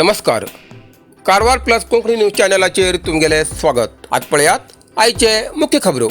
नमस्कार, Karwar plus Konkani news चॅनलाचेर तुमगेलें स्वागत. आज पळयात आयचे मुख्य खबरो.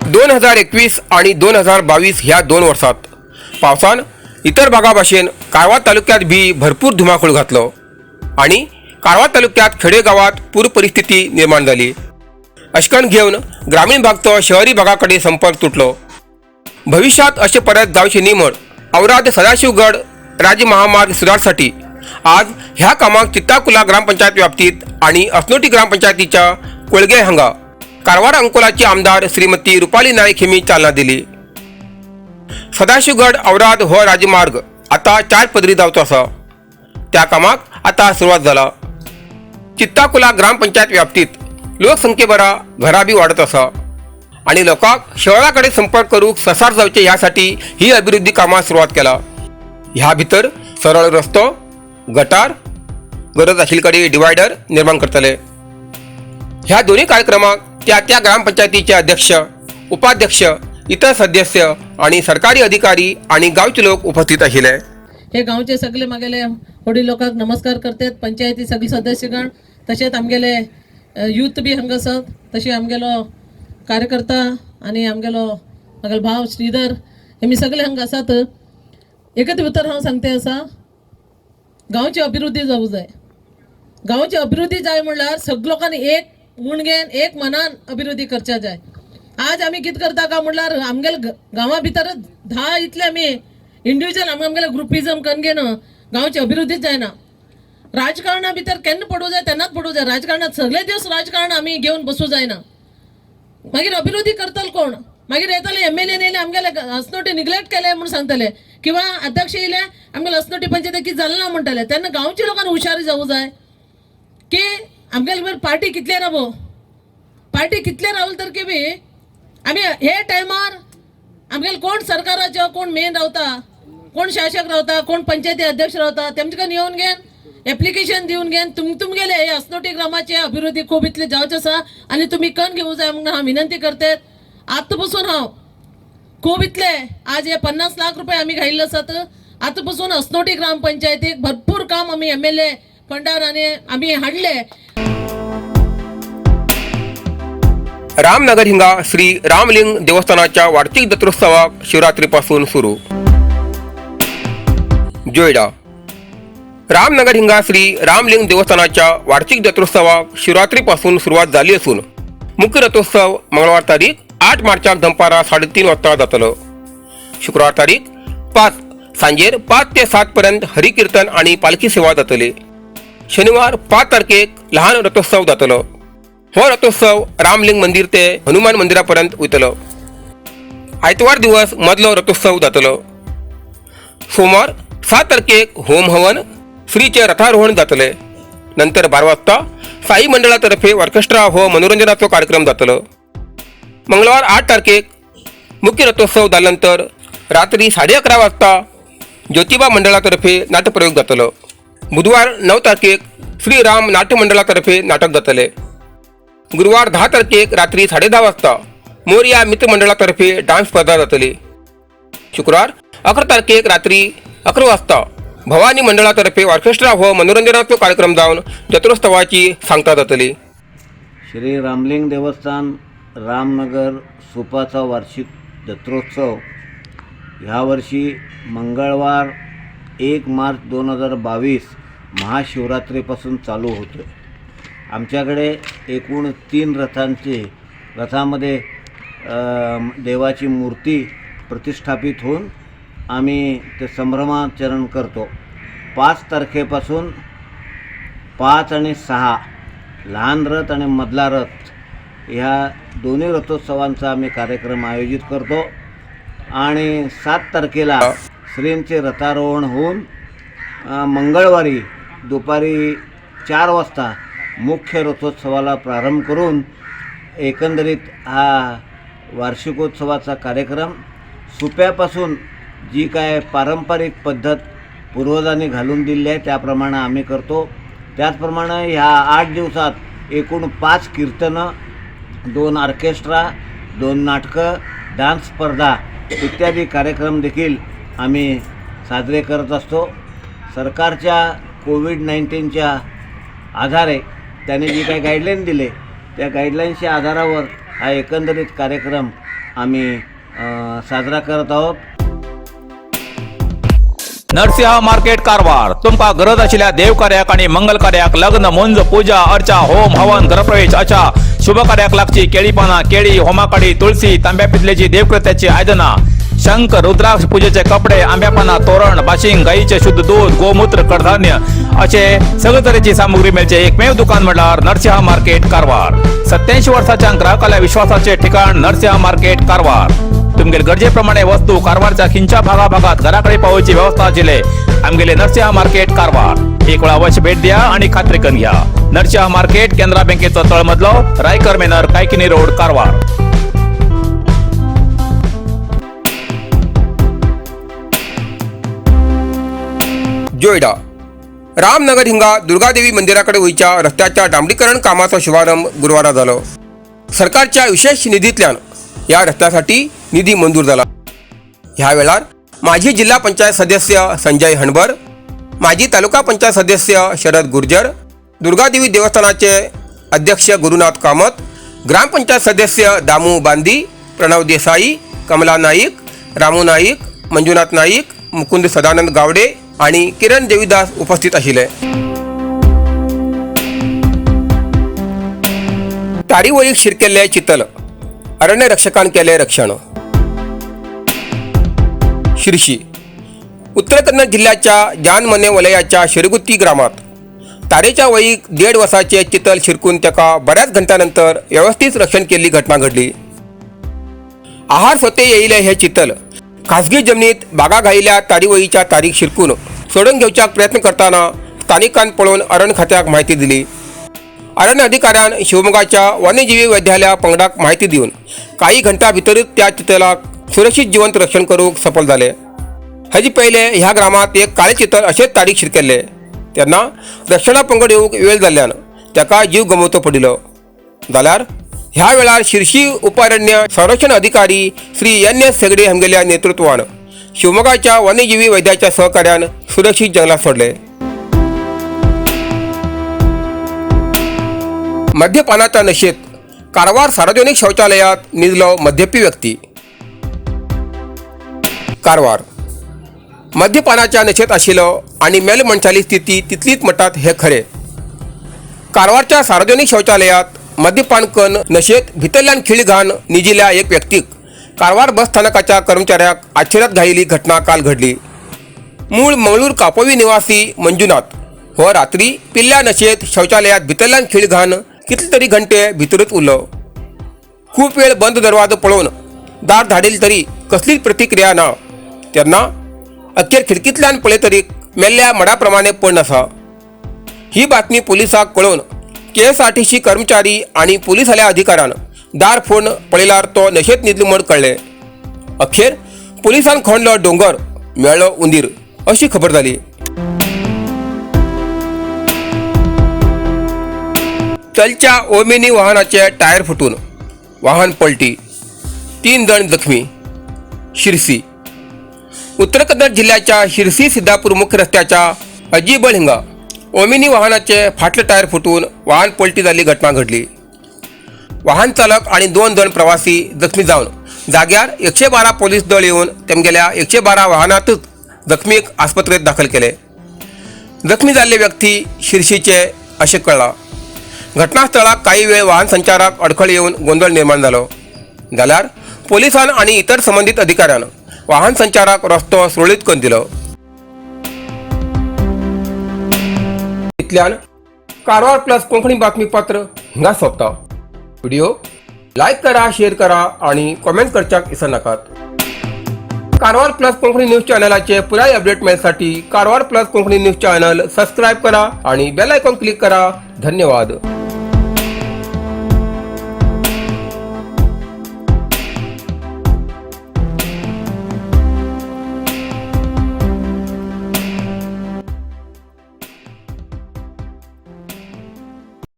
2021 आणि 2022 ह्या 2 वर्सात पावसान इतर भागा भाशेन कारवार तालुक्यात बी भरपूर धुमाकूळ घातलो आणि कारवार तालुक्यात खेडेगावात पूर परिस्थिती निर्माण झाली. अशकन घेवन ग्रामीण भागचो शहरी भागा कडेन संपर्क तुटलो. भविष्यात असे परत जावचे न्ही म्हण औराद सदाशिवगड राज्य महामार्ग सुधारसाठी आज ह्या कामाक चित्ताकुला ग्रामपंचायत व्याप्तीत आणि असनोटी ग्रामपंचायतीच्या कोळगे हांगा कारवार अंकोलाचे आमदार श्रीमती रुपाली नाईक हेमी चालना दिली. सदाशिवगड औराद हो राजमार्ग आता चार पदरी जावचो आसा. त्या कामाक आता सुरवात जाला. चित्ताकुला ग्रामपंचायत व्याप्तीत लोकसंख्येबरा घरां बी वाडत आसा आणि लोकांक शहरा कडेन संपर्क करूंक ससार जावचे ह्यासाठी ही अभिवृद्धी कामां सुरवात केला. ह्या भितर सरळ रस्तो, गटार, गरज आशिल्ले कडेन डिवायडर निर्माण करतले. ह्या दोन्ही कार्यक्रमाक त्या त्या ग्रामपंचायतीचे अध्यक्ष, उपाध्यक्ष, इतर सदस्य आणि सरकारी अधिकारी आणि गावचे लोक उपस्थित आशिल्ले. हे गांवचे सगळे मागेले होडी लोकांक नमस्कार करतात. पंचायती सगळे सदस्यगण, तशेंच आमगेले यूथ बी हांगा आसात. तशें आमगेलो कार्यकर्ता आनी आमगेलो मागेलो भाव श्रीधर, हेमी सगळे हांगा आसात. एकच उतर हांव सांगते आसा, गांवची अभिवृद्धी जावूं जाय. गांवची अभिवृद्धी जाय म्हणल्यार सगळे लोकांनी एक मुणगेन, एक मनान अभिवृद्धी करच्या जाय. आज आमी कितें करता काय म्हणल्यार आमगेले गांवा भितरच 10 इतले आमी इंडिविज्युअल आमी आमगेले ग्रुपिझम करून घेवन गांवची अभिवृद्धीच जायना. राजकारणा भितर केन्ना पडूं जाय, तेन्नाच पडूं जाय. राजकारणात सगळे दिवस राजकारण आमी घेवन बसूं जायना. मागीर अभिवृद्धी करतलो कोण? मागीर येतले एमएलए येयले, आमगेले असनोटी निग्लेक्ट केले म्हणून सांगतले किंवा अध्यक्ष येयले, आमगेले असनोटी पंचायत कितें जालें ना म्हणटले. तेन्ना गांवच्या लोकांनी हुशारी जावूं जाय की आमगेले पार्टी कितले रावो, पार्टी कितले रावले तर की बी आमी हे टायमार आमगेले कोण सरकाराचो कोण मेन रावता, कोण शासक रावता, कोण पंचायती अध्यक्ष रावता, तेमचे कडेन येवन घेवन एप्लिकेशन दिवन घेवन तुमगेले हे असनोटी ग्रामाचे अभिवृद्धी खूब इतले जावचे आसा आनी तुमी कन घेवूं जाय म्हणून हांव विनंती करते. आतां पसून हांव खूब इतले आज हे 50 लाख रुपये आमी घायिल्ले आसात. आतां पसून असनोटी ग्रामपंचायतीक भरपूर काम आमी एमएलए फंडार आनी आमी हाडले. रामनगर हिंगा श्री रामलिंग देवस्थानाच्या वार्षिक जत्रोत्सवाक शिवरात्रीपासून सुरू. जोयडा रामनगर हिंगा श्री रामलिंग देवस्थानाच्या वार्षिक जत्रोत्सवाक शिवरात्रीपासून सुरवात झाली असून मुख्य रथोत्सव मंगळवार तारीख 8 मार्चाक दनपारां 3:30 वाजता जातलो. शुक्रार तारीख 5 सांजेर 5 ते 7 पर्यंत हरिकीर्तन आणि पालखी सेवा जातली. शनिवार 5 तारखेक लहान रथोत्सव जातलो. हो रथोत्सव रामलिंग मंदिर ते हनुमान मंदिरापर्यंत वयतलो. आयतवार दिवस मदलो रथोत्सव जातलो. सोमवार 7 तारखेक होम हवन, श्रीचे रथारोहण जातले. नंतर 12 वाजता साई मंडळातर्फे ऑर्केस्ट्रा हो मनोरंजनाचो कार्यक्रम जातलो. मंगळवार 8 तारखेक मुख्य रथोत्सव जाल्यानंतर रात्री 11:30 वाजता ज्योतिबा मंडळातर्फे नाट्यप्रयोग जातलो. बुधवार 9 तारखेक श्रीराम नाट्य मंडळातर्फे नाटक जातले. गुरुवार 10 तारखेक रात्री 10:30 वाजता मोरया मित्रमंडळातर्फे डान्स स्पर्धा जातली. शुक्रार 11 तारखेक रात्री 11 वाजता भवानी मंडळातर्फे ऑर्केस्ट्रा हो मनोरंजनाचो कार्यक्रम जावन जत्रोत्सवाची सांगता जातली. श्री रामलिंग देवस्थान रामनगर सुपाचा वार्षिक जत्रोत्सव ह्यावर्षी मंगळवार 1 मार्च 2022 महाशिवरात्रीपासून चालू होतो आहे. आमच्याकडे एकूण तीन रथांचे रथामध्ये देवाची मूर्ती प्रतिष्ठापित होऊन आम्ही ते संभ्रमाचरण करतो. 5 तारखेपासून 5 आणि 6 लहान रथ आणि मधला रथ ह्या दोन्ही रथोत्सवांचा आम्ही कार्यक्रम आयोजित करतो आणि 7 तारखेला श्रींचे रथारोहण होऊन मंगळवारी दुपारी 4 वाजता मुख्य रथोत्सवाला प्रारंभ करून एकंदरीत हा वार्षिकोत्सवाचा कार्यक्रम सुप्यापासून जी काय पारंपरिक पद्धत पूर्वजांनी घालून दिली आहे, त्याप्रमाणे आम्ही करतो. त्याचप्रमाणे ह्या 8 दिवसात एकूण पाच कीर्तनं, दोन ऑर्केस्ट्रा, दोन नाटकं, डान्स स्पर्धा इत्यादी कार्यक्रम देखील आम्ही साजरे करत असतो. सरकारच्या कोविड-19च्या आधारे त्याने जे काही गाईडलाईन दिले त्या गाईडलाईन्सच्या आधारावर हा एकंदरीत कार्यक्रम आम्ही साजरा करत आहोत. नरसिंह मार्केट, कारवार. तुमका गरज आशिल्ल्या देवकार्याक आणि मंगल कार्याक, लग्न, मुंज, पूजा अर्चा, होम हवन, घरप्रवेश अशा शुभ कार्याक लागची केळी पाना, केळी, होमाकाडी, तुळशी, तांब्या पितलेची देवकृत्याची आयदना, शंख, रुद्राक्ष, पूजेचे कपडे, आंब्यापाना तोरण, बाशिंग, गाईचे शुद्ध दूध, गोमूत्र, कडधान्य असे सगळे तरेची सामुग्री मेळचे एकमेव दुकान म्हटल्यार नरसिंह मार्केट, कारवार. 87 वर्षाच्या ग्राहकाला विश्वासाचे ठिकाण नरसिंह मार्केट, कारवार. तुमगेले गरजेप्रमाणे वस्तू कारवारच्या खिंच्या भागाभागात घराकडे पावोवची व्यवस्था आशिल्ले आमगेले नरसिंह मार्केट, कारवार. एक वेळा अवश्य भेट द्या आणि खात्री करून घ्या. नरसिंह मार्केट, केनरा बँकेचो तळमजलो, रायकर मेनर, कायकिनी रोड, कारवार. जोयडा रामनगर हिंगा दुर्गादेवी मंदिराकडे वयच्या रस्त्याच्या डांबरीकरण कामाचो शुभारंभ गुरुवारा जालो. सरकारच्या विशेष निधींतल्यान ह्या रस्त्यासाठी निधी मंजूर जाला. ह्या वेळार माजी जिल्हा पंचायत सदस्य संजय हणबर, माजी तालुका पंचायत सदस्य शरद गुर्जर, दुर्गादेवी देवस्थानाचे अध्यक्ष गुरुनाथ कामत, ग्रामपंचायत सदस्य दामू बांदी, प्रणव देसाई, कमला नाईक, रामू नाईक, मंजुनाथ नाईक, मुकुंद सदानंद गावडे आणि किरण देवीदास उपस्थित आशिल्ले. तारीवळीक शिरकेल्ले चितल, अरण्य रक्षकान केले रक्षण. शिर्शी, उत्तर कन्नड जिल्ह्याच्या जानमने वलयाच्या शिरगुत्ती ग्रामात तारेच्या वळीक 1.5 वर्साचे चितल शिरकून ताका बऱ्याच घंट्यानंतर व्यवस्थित रक्षण केल्ली घटना घडली. आहार स्वते येयिल्ले हे चितल खासगी जमनीत बागा घायिल्ल्या तारीवळीच्या तारीक शिरकून सोडून घेवच्याक प्रयत्न करताना स्थानिकान पळोवन अरण्य खात्याक म्हायती दिली. अरण्य अधिकाऱ्यान शिवमोगाच्या वन्यजीवी वैद्यालया पंगडाक म्हायती दिवन काही घंटा भितरूच त्या चितलाक सुरक्षीत जिवंत रक्षण करूंक सफल जाले. हाजे पयले ह्या ग्रामात एक काळे चितल अशेच तारीक शिरकेल्ले तेन्ना रक्षणा पंगड येवंक वेळ जाल्ल्यान ताका जीव गमोवचो पडिल्लो. जाल्यार ह्या वेळार शिर्शी उपअरण्य संरक्षण अधिकारी श्री एन एस हेगडे हांगेल्या नेतृत्वान शिवमोगाच्या वन्यजीवी वैद्याच्या सहकार्यान सुरक्षीत जंगलात सोडले. मद्यपानाच्या नशेत कारवार सार्वजनिक शौचालयात निजलो मद्यपी व्यक्ती. कारवार, मद्यपानाच्या नशेत आशिल्लो आनी मेल मनशाली स्थिती तितलीच म्हणटात हे खरे. कारवारच्या सार्वजनिक शौचालयात मद्यपान कन्न नशेत भितरल्यान खिळ घाण निजिल्ल्या एक व्यक्तीक कारवार बस स्थानकाच्या कर्मचाऱ्याक आश्चर्यात घायिल्ली घटना काल घडली. मूळ मंगळूर कापोवी निवासी मंजुनाथ हो रात्री पिल्ल्या नशेत शौचालयात भितरल्यान खिळ घाण कितले तरी घंटे भितरूच उरलो. खूप वेळ बंद दरवाजो पळोवन दार धाडील तरी कसलीच प्रतिक्रिया ना. तेन्ना अखेर खिडकींतल्यान पळयतरीक मेल्ल्या मडा प्रमाणे पडून आसा. ही बातमी पोलिसाक कळोवन केएसआरटीसी कर्मचारी आणि पोलिसाल्या अधिकाऱ्यान दार फोडून पळयल्यार तो नशेत न्हिदलो म्हण कळ्ळें. अखेर पोलिसान खणलो दोंगर, मेळ्ळो उंदीर अशी खबर जाली. चलच्या ओमिनी वाहनाचे टायर फुटून वाहन पलटी, 3 जण जखमी. शिरसी, उत्तर कन्नड जिल्ह्याच्या शिरसी सिद्धापूर मुख्य रस्त्याच्या अजीबळ हिंगा ओमिनी वाहनाचे फाटले टायर फुटून वाहन पलटी जाल्ली घटना घडली. वाहन चालक आणि 2 जण प्रवासी जखमी जावन जाग्यार 112 पोलीस दळ येवन तेमगेल्या 112 वाहनातच जखमीक आस्पत्रेत दाखल केले. जखमी जाल्ले व्यक्ती शिरशीचे अशें कळ्ळां. घटनास्थळाक काही वेळ वाहन संचाराक अडखळ येवन गोंदळ निर्माण जालो. जाल्यार पोलिसान आनी इतर संबंदीत अधिकाऱ्यान वाहन संचाराक रस्तो सुरळीत करून दिलो. इतल्यान कारवार प्लस कोंकणी बातमीपत्र हिंगा सोंपता. व्हिडिओ लायक करा, शेअर करा आणि कॉमेंट करच्याक विसरनाकात. कारवार प्लस कोंकणी न्यूज चॅनलाचे पुराय update मेळसाठी Karwar plus Konkani news channel subscribe करा आणि बेल आयकॉन क्लिक करा. धन्यवाद.